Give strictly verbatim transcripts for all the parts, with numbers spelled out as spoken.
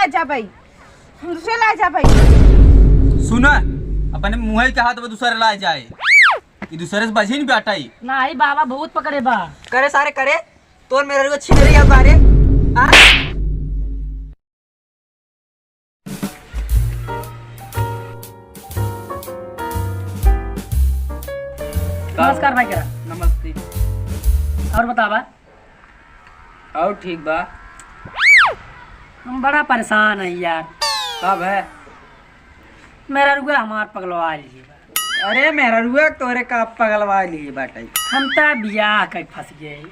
लाए जाबे, हम दूसरे लाए जाबे। सुना, अपने मुँहे के हाथ में दूसरे लाए जाए, ये दूसरे से बझिन बाटइ। नाही बाबा, भूत पकड़े बा। करे सारे करे, तोर मेहररुआ छिनरी है बारे। हाँ? नमस्कार भाई करा। नमस्ते। और बतावा? और ठीक बा। हम बड़ा परेशान है यार। कब है? मेहररुआ हमार पगलवा लिए बा। अरे मेहररुआ तोरे का पगलवा लिए बाटे? हम त बियाह कइ फंस गए।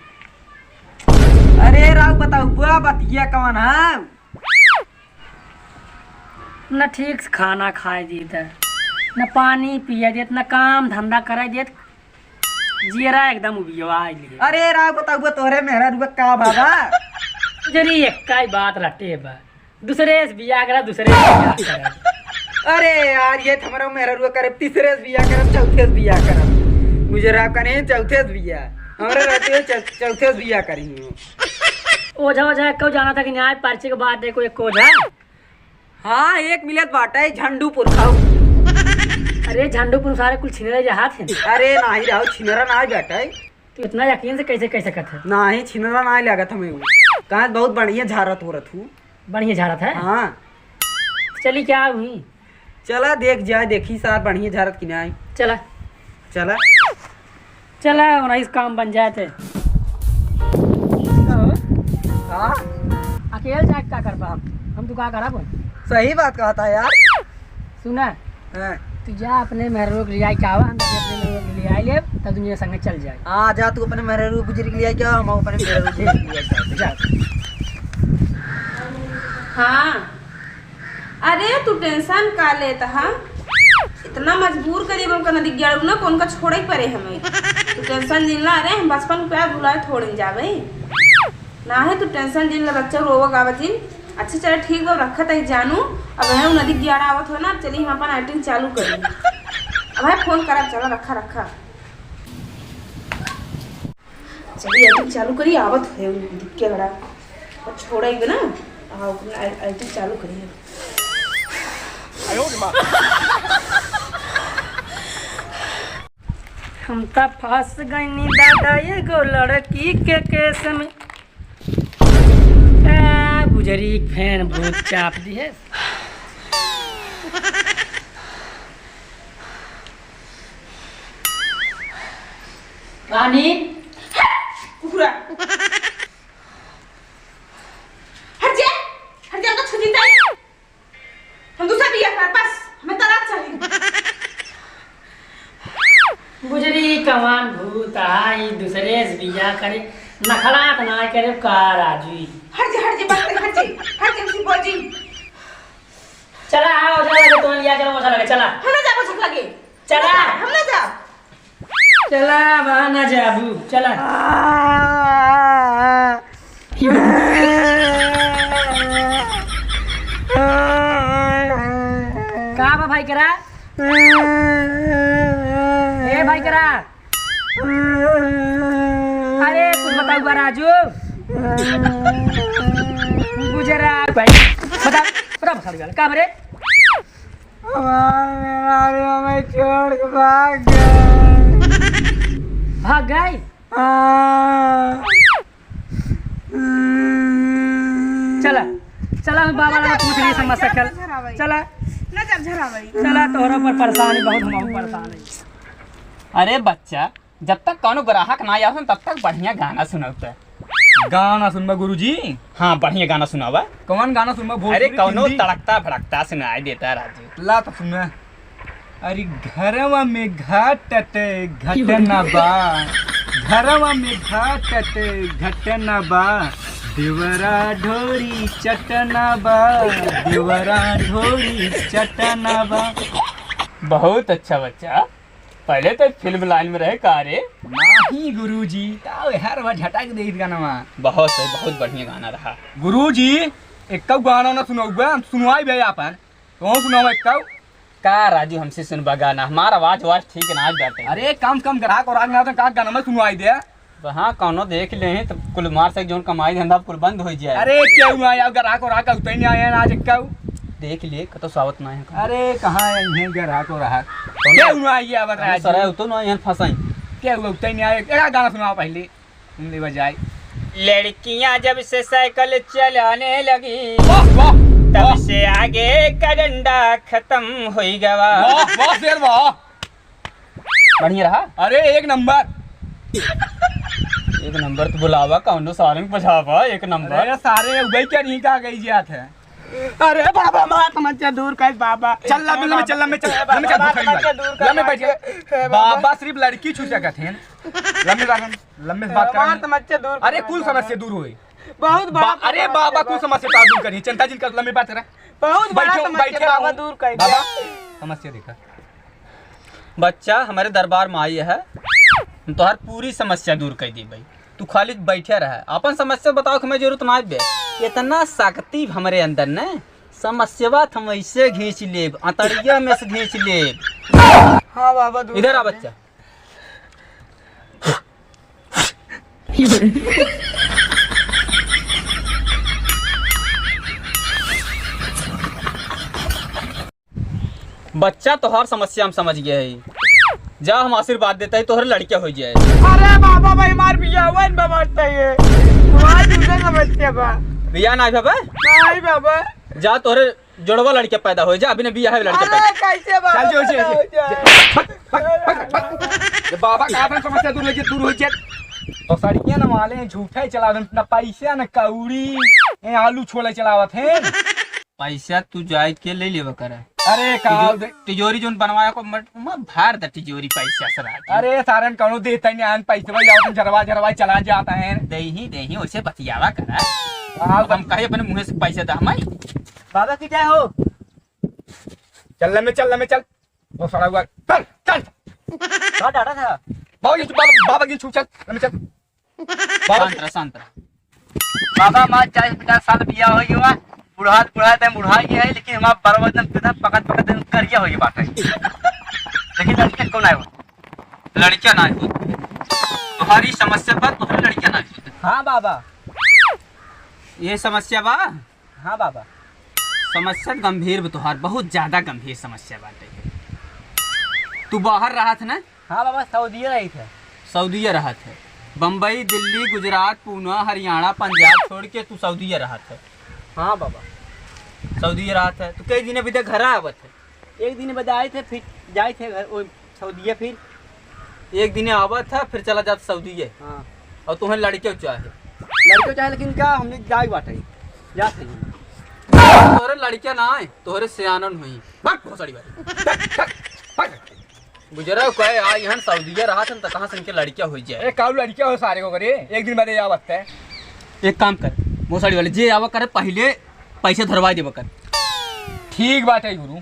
अरे राव बताऊ बुआ बतिया कवन है? न ठीक से खाना खाए देत, न पानी पिए देत, न काम धंधा करे देत। जियरा एकदम उबियवा आइल है। अरे राव बताऊ बुआ तोरे मेहररुआ का बाबा? जरी एक काई बात रटे बा, दूसरे से बियाह करा, दूसरे से बियाह करा। अरे यार, ये त हमरो मेहररुआ करे, तीसरे से बियाह करब, चौथे से बियाह करब। मुझे राव कने चौथे से बियाह, हमरे रहते हुए चौ-, चौथे से बियाह करी हूँ। ओझा, ओझा, एक जाना था कि न्याय पर्ची के बाद देखो, एक ओझा। हाँ, एक मिलत बाटे, झंडू पुरखाऊ। अरे, झंडू पुरखा सारे कुल छिनरे जहात हैं। अरे, नाही राव, छिनरा नाही बाटे। तू इतना यकीन से कैसे कह सकत है? नाही, छिनरा नाही लागत हमें वो। कहाँ बहुत बढ़िया झारत हो रत हूँ। बढ़िया झारत है? हाँ। चली क्या हुई? चला देख जाए, देखी सार बढ़िया झारत कि नाही। चला। चला। चला, उन्नीस काम बन जाए थे। हाँ? अकेल जाके का करबा हम? हम तो का करब? सही बात कहता है यार। सुना, हाँ। तू जा अपने मेहररुआ के लियाई के आवा, हम अपने मेहररुआ के लियाई लेब, तब दुनिया संगे चल जाए। हाँ, जा तू अपने मेहररुआ बुजुर्ग लियाई के आवा, हम अपने मेहररुआ बुजुर्ग लियाई के आवा। जा। हाँ। अरे तू tension का लेत हा? इतना मजबूर करी हमका नदी गड़ू ना, कौन का छोड़े परे हमें। तू tension जिन ला, अरे हम बचपन के प्यार भुलाए थोड़े न जाबे। ना है तू tension जिन ला, बच्चा रोवा गावा जिन। अच्छा चला ठीक बा, रखत है जानू। अब है नदी गियाड़ा आवत हो ना, अब चली हम अपन acting चालू करी। अब है phone करब, चला रखा रखा। चली acting चालू करी, आवत है नदी गियाड़ा। और छोड़ा ही ना, आओ acting चालू करी। हम त फंस गइनी दादा एगो लड़की के case में। आ, बुजरी के fan भूत चाप दिहे। रानी। कुकुरा। हट जा, हट जा, तो छुदी ताई। हम दूसरा बियाह कर, बस, हमें तलाक चाहिए। बुजरी कमान भूत आई, दूसरे से बियाह करे, नखड़ा त ना करे का राजू। हट जा, हट जा, बस, हट जा, हट जा, हमसे बोल जी। चला, आओ, चला, तो लिया, चला, मजा लगे, चला। हम ना जाबो झक लगे। चला। हम ना जाब। चला, बा ना जाबू, चला। का बा भाई करा? ए भाई करा। अरे कुछ बताऊ बा राजू। गुजरा भाई। बता, बता, बता, का बरे? हमार मेहरारू हमें छोड़ के भाग गए। भाग गए? हाँ। चला, चला, हम बाबा ना लगा पूछ लिए समस्या कल। झरावई। चला। ना जब झरावई। चला, तोहरा पर परेशानी बहुत, हम परेशान है। अरे बच्चा, जब तक कौनो ग्राहक ना आवसन, तब तक बढ़िया गाना सुनावता। गाना सुनबा गुरुजी? हाँ, बढ़िया गाना सुनावा। कौन गाना सुनबा? भोजपुरी, अरे, कौनो हिंदी? तड़कता भड़कता सुनाई देता राजू। ला तो सुना। अरे घरवा में घाटत घटना बा, घरवा में घाटत घटना बा, देवरा ढोरी चटना बा, देवरा ढोरी चटना बा। बहुत अच्छा बच्चा। पहले तो फिल्म लाइन में रहे का रे? नाही गुरुजी, ताव हर बार झटक देत गाना। बहुत सही, बहुत बढ़िया गाना रहा। गुरुजी, एक गाना ना सुनाउबा, हम सुनवाई बे आपन। कौन सुनावा एक? का राजू हमसे सुनबा गाना? हमार आवाज वाज ठीक ना बाटे। अरे कम से कम ग्राहक और आग ना तो का गाना में सुनवाई दे। हाँ, कौनो देख ले तो कुल मार से जौन कमाई धंधा कुल बंद हो जाए। अरे, केहू ना आया, ग्राहक और आके उतई नहीं आया आज, केहू। देख ले, कतो सावत ना है। अरे, कहाँ है, इन्हें ग्राहक और आके? कौनो केहू ना आया, बता कौनो आज। सराय उतो ना, यहाँ फंसाई। केहू उतई नहीं आया, एक गाना सुनाओ पहले। सुन ले बजाई। लड़कियां जब से साइकिल चलाने लगी, वाह, वाह, तब वाह। से आगे का डंडा खत्म होई गवा। वाह, वाह शेर, वाह। बढ़िया रहा। अरे, एक नंबर। एक नंबर तो बुलावा, कौनो सारंग बजावा, एक नंबर। अरे, सारे उबई क्या नहीं कहा गई जात है। अरे बाबा, मार समस्या दूर कर बाबा। चल, लम्बे, लम्बे चल, लम्बे चल, लम्बे चल, बाबा, भूख लगी समस्या दूर कर, लम्बे बैठ। हे बाबा। बाबा सिर्फ लड़की छू सकत हैं। लम्बे बाबा, लम्बे से बात हमार करेंगे। समस्या दूर अरे, कर कुल बाबा। समस्या दूर होई। बहुत बड़ा बा-, अरे समस्या बाबा, बा। कुल समस्या का दूर करी, चिंता जिन कर, लम्बे बात करा। बहुत बड़ा बैठो, समस्या बैठे बाबा रहो। दूर कर बाबा, दिया। समस्या देखा। बच्चा, हमारे दरबार में आई है, हम तोहार पूरी समस्या दूर कर दी भाई। तू खाली बैठे रह, अपन समस्या बताओ कि मैं जरूरत ना बे। इतना शक्ति हमरे अंदर न, समस्यावा त हम ऐसे घींच लेब, अंतड़िया में से घींच लेब। हाँ बाबा, दूर इधर आ कर दे। बच्चा। बच्चा, तोहार समस्या हम समझ गए हई। जा, हम आशीर्वाद देता ही, तोहरे लड़का हो जाए। अरे बाबा भाई, हमार बियाह हुआ न बाबा, ये हमार दूसरा समस्या बा। बियाह ना बाबा? नहीं बाबा। जा, तोहरे जोड़वा लड़का पैदा हो जा, अभी ने बियाह है लड़का अरे पैदा। कैसे बाबा? चल, जो, जो, पैदा जो, हो जाए? जो। फट, फट, फट, फट। ये बाबा का अपन समस्या दूर हो जाए, दूर हो जाए। तो सड़कियां न वाले हैं, झूठा ही चलावे, ना पैसा, ना कौड़ी, ए, आलू छोले चलावत हैं। पैसा तू जाए के ले लेवा करा। अरे का तिजो-, दे- तिजोरी जोन बनवाया को मत, मत भार द तिजोरी पैसा से रात। अरे सारन कौनो देता ही नहीं आन पैसा भाई, आओ तुम झरवा झरवा चला जाता है। देही, देही, वैसे बतियावा करा। हाँ, अब हम कहे अपने मुँह से पैसा दा हमारी। बाबा की जय हो। चल लम्बे चल, लम्बे चल। वो सड़ा हुआ। चल, चल। कहाँ डाटा था? बाबा जी, बाबा, बाबा जी छू चल, लम्बे चल। बाबा शांत रह, शांत रह। बाबा, हमार चालीस पचास साल बियाह हो गया, बुढ़ात, बुढ़ात है, बुढ़ा गया है, लेकिन हमार बरवा एकदम सीधा पकड़, पकड़ एकदम करिया हो गया बाटे। लेकिन लड़के कौन आए हो? लड़कियां ना आए हो। तुम्हारी समस्या बा, तुम्हारी लड़कियां ना आए हो। हाँ बाबा। ये समस्या बा? हाँ बाबा। समस्या गंभीर बा तोहार, बहुत ज्यादा गंभीर समस्या बाटे। तू बाहर रहत ना? हाँ बाबा, सऊदिया रही थे। सऊदिया रहत है। बम्बई, दिल्ली, गुजरात, पूना, हरियाणा, पंजाब छोड़ के तू सऊदिया रहत है। हाँ बाबा। सऊदिया रहत है। तू कई दिन अभी तक घर आवत है? एक दिन बाद आए थे, फिर जाए थे घर, ओ, सऊदिया फिर। एक दिन आवत है, फिर चला जात सऊदिया। हाँ। और तुम्हें लड़के चाहे? लड़के चाहे, लेकिन का हमने जाए बाटे, जा सही। तोहरे लड़कियां ना आए, तोहरे सियानन हुई। भाग भोसड़ी वाली। भाग, भाग, भाग। गुजरा कहे, आ, यहाँ सऊदिया रहा था, त कहाँ से इनके लड़कियां हो जाए? ए, काऊ लड़कियां हो सारे को करे, एक दिन बाद आवत है। एक काम कर, भोसड़ी वाले, जे आवा करे, पहले पैसे धरवा देबा कर। ठीक बात है गुरु।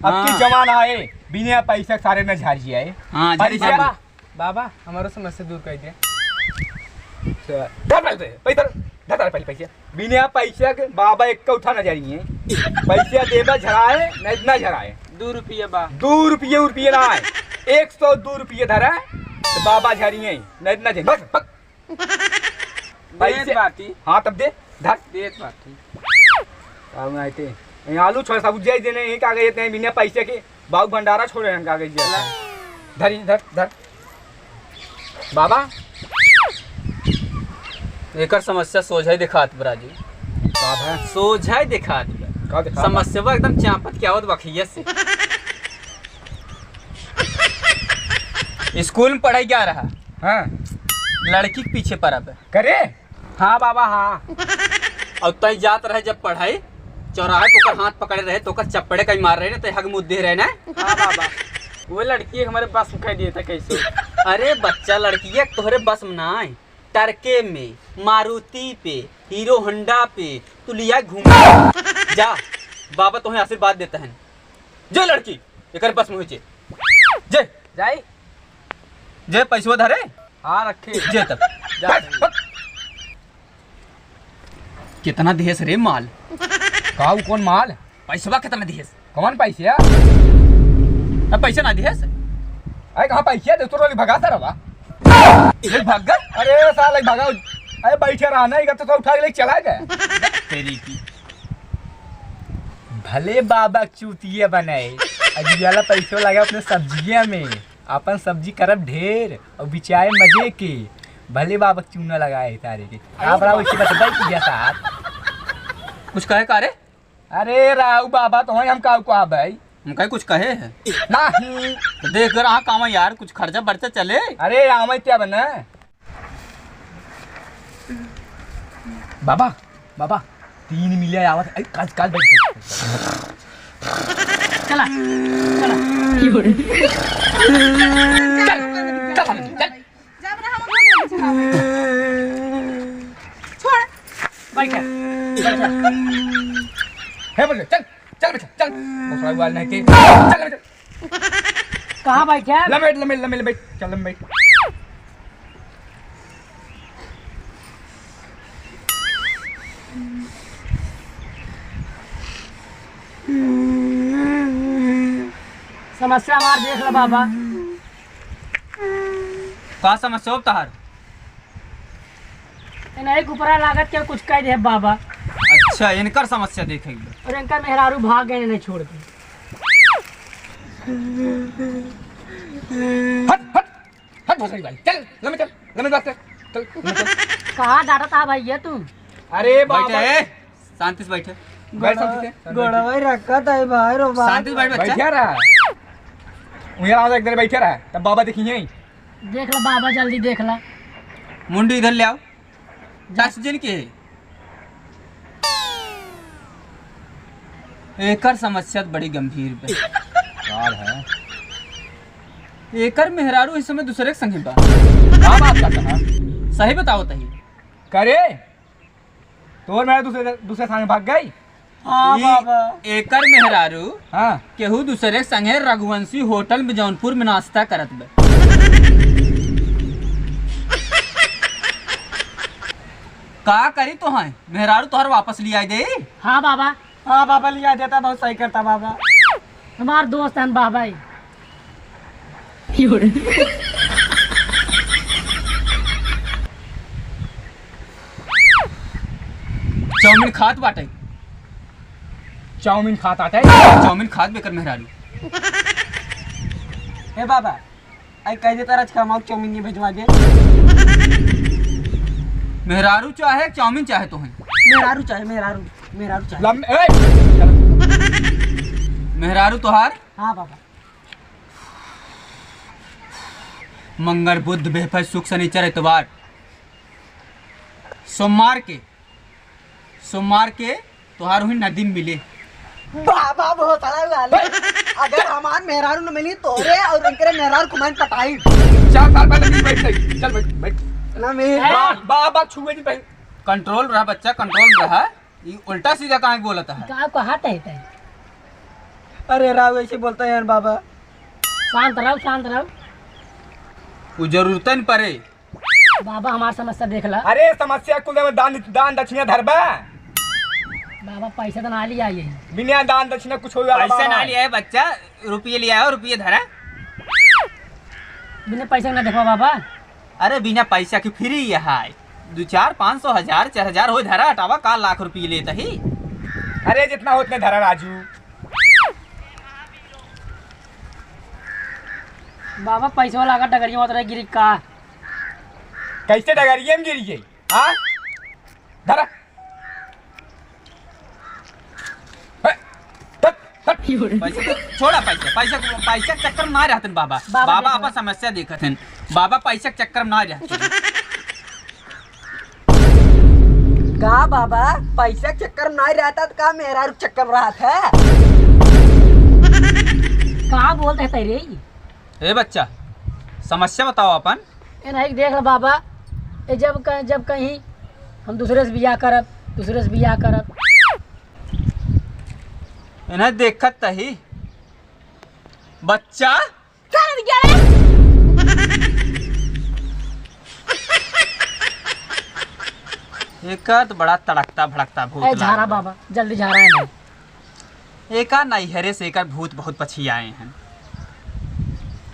अब की हाँ। जमाना है, बिना पैसा के सारे न झारी आए। हाँ, झारी, पैसा झारी। बाबा, बाबा, हमारो समस्या दूर कर दे। अच्छा, धर पहले, पैसा, धर, धर पहले पैसा। बिना पैसा के बाबा एक उठा न जाइए। पैसा देबा झराए, नहीं ना झराए। दो रुपया बा। दो रुपये, रुपये ना आए। एक सौ दो रुपये धरा, तो बाबा झरिए, नहीं ना झरिए। बस, बस। देत पैसे बाटी। हाँ, तब दे, धर। देत बाटी। आऊ ना आते। ये आलू छोड़, सब उज्जै देने, ये का गए इतने बिना पैसे के, बाऊ भंडारा छोड़े हैं, का गए जी। धर, धर, धर। बाबा, एकर समस्या सोझाई दिखात बा राजू। का बा? सोझाई दिखात बा। का दिखात बा? समस्या बा एकदम चापत के आवत बखिया से। स्कूल में पढ़ाई जा रहा। हाँ। लड़की के पीछे पड़ा बा। करे? हाँ बाबा, हाँ। और तई जात रहे जब पढ़ाई, चौराहे पे ओकर हाथ पकड़े रहे, तो ओकर चप्पड़े कहीं मार रहे ना, तो हग मुद्दे रहे ना। हाँ बाबा, वो लड़की हमारे बस में कह दिए था कैसे? अरे बच्चा, लड़की एक तोहरे बस में ना आए, टरके में, मारुति पे, हीरो होंडा पे, तू लिया घूम। जा, बाबा तुम्हें आशीर्वाद देता है। जे लड़की एकर बस में होई जे। जे। जाई? जे पैसवा धरे? हाँ, रखे। जे तब। जा। कितना दिहेस रे माल? का उ कौन माल? पैसवा कितना दिहेस? कौन पैसे? अब पैसे ना दिहेस? अरे कहाँ पैसे? दोस्तों वाली भगा सरवा। ले भाग गए। अरे साला भागा। अरे बैठे रहा ना, इधर तो उठा के ले चला गया। तेरी की। भले बाबा चूतिया बनाए, अभी वाला पैसो लगा अपने सब्जिया में, अपन सब्जी करब ढेर और बिचाए मजे के। भले बाबा चूना लगाए है तारे के। आप रहा उसी बस बैठ गया साहब। कुछ कहे का रे? अरे राऊ बाबा, तो हम का कहा भाई? हम कहे कुछ कहे है? नहीं। तो देख कर हाँ काम यार, कुछ खर्चा बर्चा चले। अरे आवे क्या बना? बाबा, बाबा, तीन मिलिया आवत है। काज, काज बैठ, बैठ। चला, चला। चल, चल, चल। जब ना हम लोग के पीछे भागे। छोड़। बैठ जा। हे बोले, चल, चल बेटा, चल। दूसरा वाला नहीं के। चल बेटा। कहाँ बैठे हैं? लमेट, लमेट, लमेट, लमेट। चल, लमेट। समस्या हमार देख लो बाबा। का समस्या हो तहार? इन्हें एक ऊपरा लागत के कुछ कह दे बाबा। अच्छा, इनकर समस्या देखे के बा। और इनकर मेहरारू भाग गए इन्हें छोड़ के। हट, हट, हट भोसड़ी भाई, चल, लमे चल, लमे बात कर, चल, लमे चल। कहाँ डांटत हा भाई ये तू? अरे बाबा। बैठे, ए, शांति से बैठे। बैठ शांति से। गोड़वा ही रखत है भाई रो बाप। शांति से बैठ बच्चा। बैठे रहा। उहे रहा, एक देर बैठे रहा, तब बाबा देखिए। देख ला बाबा, जल्दी देख ला। मुंडी इधर ले आओ। दस दिन के है। एकर समस्या त बड़ी गंभीर बा। यार है। एकर मेहरारू इस समय दूसरे के संगे बा। का बात करता है? सही बताओ तही। करे? तोर मेहरारू दूसरे, दूसरे संगे भाग गई? हाँ ई बाबा। एकर मेहरारू हाँ। केहू दूसरे संगे रघुवंशी होटल में जौनपुर में नाश्ता करत बा। का करी तो है? मेहरारू तोहर वापस लियाई दे? हाँ बाबा। हाँ बाबा, लियाई देता, बहुत सही करता बाबा। हमार दोस्त हन बाबा ई। चाउमीन खात बाटे। चाउमीन खात आटे? चाउमीन खात बेकर मेहरारू। हे बाबा, आई कह देता राज कमाऊ चाउमीन ये भेजवा दे। मेहरारू चाहे चाउमीन चाहे तो है। मेहरारू चाहे, मेहरारू, मेहरारू चाहे। लम-, ए! मेहरारू तोहार? हाँ बाबा। मंगर, बुध, बेहफर, शुक, शनिचर, एतवार, सोमवार के, सोमवार के तोहार हुई नदी में मिले। बाबा भोसड़ा वाले, अगर हमार मेहरारू न मिली तोरे और इनकरे मेहरारू कुमाइन पटाई। चार साल पहले नहीं बैठ गई। चल बैठ, बैठ। ना मिली। बा-, बाबा छुए नहीं पहले। कंट्रोल रहा बच्चा, कंट्रोल रहा। ई उल्टा सीधा काहे बोलत है? का कहा तय तय? अरे राव ऐसे बोलता है यार बाबा। शांत रहो, शांत रहो। वो जरूरतन परे। बाबा हमार समस्या देख ला। अरे समस्या कुल में दान, दान दक्षिणा धरबा। बाबा पैसा तो ना लिया ये। बिना दान दक्षिणा कुछ होगा पैसा बाबा? ना लिया है बच्चा, रुपये लिया है, रुपये धरा। बिना पैसा ना देखो बाबा। अरे बिना पैसा के फ्री है, दो चार, पाँच सौ, हजार, चार हजार हो धरा, हटावा का लाख रुपये लेता ही। अरे जितना हो उतने धरा राजू। बाबा पैसा वाला अगर डगरिया होत रहे गिरी का? कैसे डगरिया में गिरी है? हाँ? धरा। हे, धर, धर। पैसा तो छोड़ा, पैसा, पैसा, पैसा के चक्कर में ना रहतन बाबा। बाबा बाबा देखो। आपन समस्या देखत हन। बाबा पैसा के चक्कर में ना रहतन। का बाबा, पैसा के चक्कर में ना रहता तो का मेहरारू के चक्कर में रहत है? का बोलत है तेरे? ए बच्चा, समस्या बताओ अपन। ए नहीं देख ला बाबा, ए जब कह-, जब कहीं हम दूसरे से बियाह करब, दूसरे से बियाह करब। इन्हें देखत तही बच्चा। का रे बिटिया रे? एका तो बड़ा तड़कता भड़कता भूत ए, झारा लागल। बाबा, जल्दी झारा है नहीं। एका नैहरे से एकर भूत बहुत पछियाए हैं।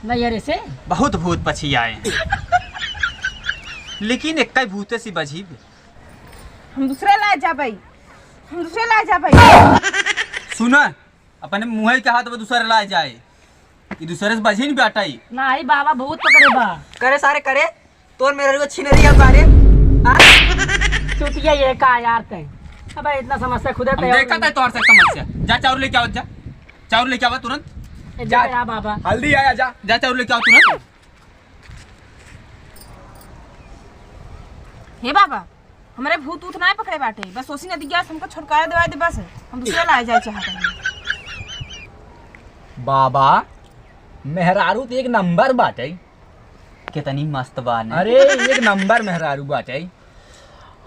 नैहरे से? बहुत भूत पछियाए हैं। लेकिन एक्कै भूते सी बझी बे। हम दूसरे लाए जाबे, हम दूसरे लाए जाबे। सुना, अपने मुँहे के हाथ में दूसरे लाए जाए, ई दूसरे से बझी नहीं बाटइ। नाही बाबा, भूत पकड़े बा। करे सारे करे, तोर मेहरारू छिनरी है सारे। हाँ? चुतिया ये का यार तै? अबे इतना समस्या खुदे हम तै देखा था तोर से समस्या। जा चाउर लेके आओ, जा चाउर लेके आवा तुरंत। ए, जा। जा बाबा। हल्दी आया, जा। जा चाउर लेके आओ तुरंत। हे बाबा, हमरे भूत ऊत नाय पकड़े बाटे, बस ओसी नदिया से हमको छुटकारा दिवाए दे, बस हम दूसरे लाए जाए चाहत हई। बाबा, मेहरारू तो एक नंबर बाटे। कितनी मस्त बा ने। अरे, एक नंबर मेहरारू बाटे।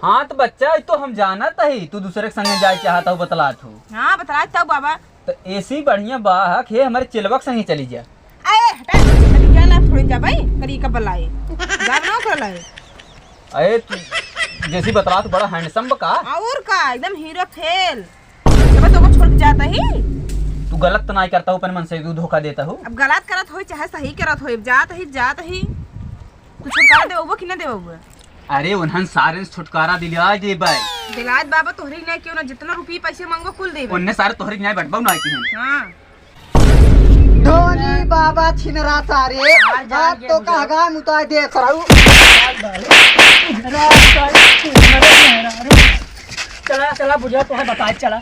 हाँ तो बच्चा, ई तो हम जानत हई, तू दूसरे के संगे जाए चाहत हो, बतलात हो। हाँ, बतलात हूँ बाबा। तो ऐसी बढ़िया बा है कि हमरे चिलवा के संगे चली जा। अरे हटा, कभी क्या ना थोड़ी जा भाई, करी का बलाए। गाँव ना कर लाए। अरे तू जैसी बतलात, बड़ा handsome बा का? और का, एकदम हीरो फेल। तब तो को छोड़ के जाता ही। तू गलत तो नाहीं करता हूँ, अपने मन से तू धोखा देता हूँ। अब गलत करत होई चाहे सही करत होई, अब जात ही, जात ही। तू छुटकारा देबो कि ना देबो? अरे उन्हन सारे से छुटकारा दिला देबे। दिलात बाबा तोहरी नहीं क्यों ना, जितना रुपये पैसे मांगो कुल देबे। उन्हें सारे तोहरी नहीं बटबाऊ ना की। हाँ। धोनी बाबा छिनरा सारे, हार जान आज के तो बुझाओ। कहगा मुताय दे सरऊ। चला, चला, बुझा, तोहे बताए, चला।